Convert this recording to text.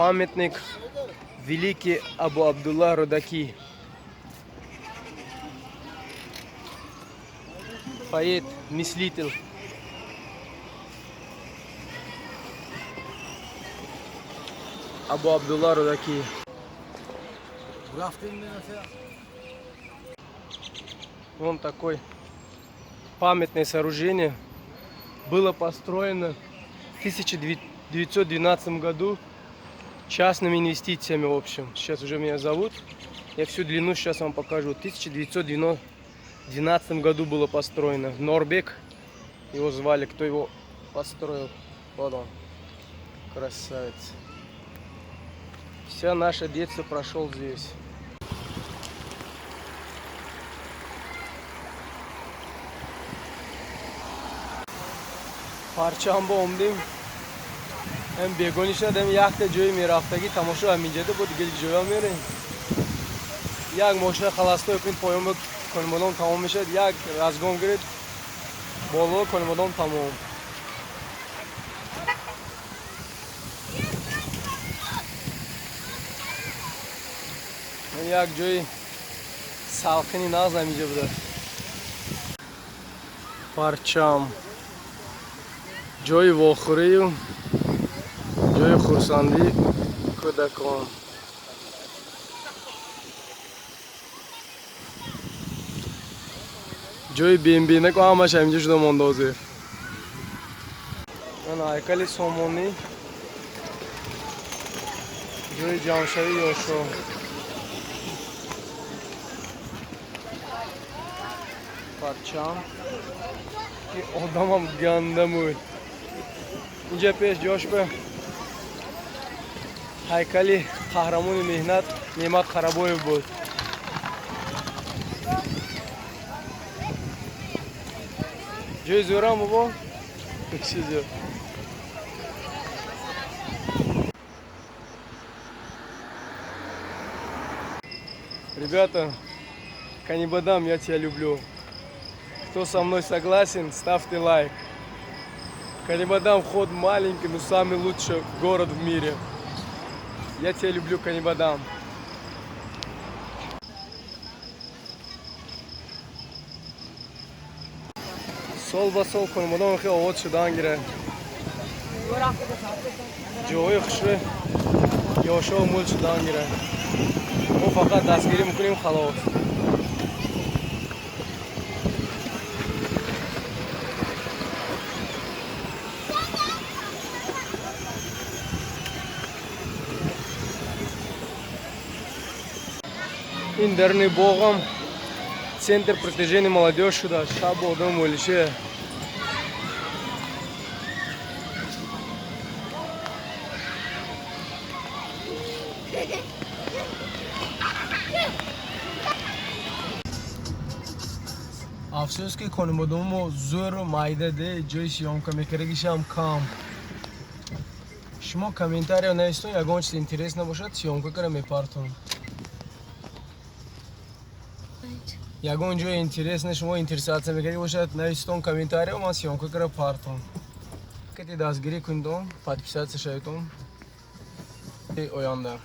Памятник великий Абу Абдулла Рудаки. Поэт, мыслитель. Абу Абдулла Рудаки. Вон такой памятное сооружение было построено в 1912 году частными инвестициями, в общем. Сейчас уже меня зовут. Я всю длину сейчас вам покажу. В 1912 году было построено. Норбек его звали, кто его построил. Вот он. Красавец. Вся наша детство прошел здесь. Парчам ба омдем. Ҳам бегони шуд, ҳам якта ҷои мерафтагӣ тамошо ҳаминҷода буд, дигар ҷоя мерем. Як мошина холостой кунед, поён ба Конибодом тамом мешавад, як разгон гиред, боло Конибодом тамом. Як ҷои салқини нағз ҳаминҷа будааст. Парчам, ҷои вохӯрию ҷои хурсандии кӯдакон. Ҷои бембенаку ҳамаш ҳаминҷа шуда монда ҳозир. Ана ҳайкали Сомонӣ, ҷои ҷамъшавии ёшо. Парчам ки одамам ганда буд. Инҷа пеш ҷош ба ҳайкали қаҳрамони меҳнат Неъмат Қарабоев буд. Ҷои зӯрам, бобо, чизе. Ребята, Канибадам, я тебя люблю. Кто со мной согласен, ставьте лайк. Канибадам вход маленький, но самый лучший город в мире. Я тебя люблю, Канибадам. Сол ба сол Конибодом хеле овод шудан гирад. Ҷоҳои хушрӯ ёшо мул шудан гирад. Мо фақат дастгирӣ мекунем, халос. Ин дарни боғам центр притяжения молодежь шуда. Шаб одам молише. Афсӯс, ки Конибодомо зӯру майдаде, ҷои съёмка мекардагишам кам. Шумо комментария навистон, ягон чиз интерес набошад, съёмка кара мепартон. Ягон ҷои интерес на шумо интересация мекарди бошад, навистон комментария, ман съёмка кара партон. Кати дастгирӣ кунедон, подписаться шаведон. Оянда.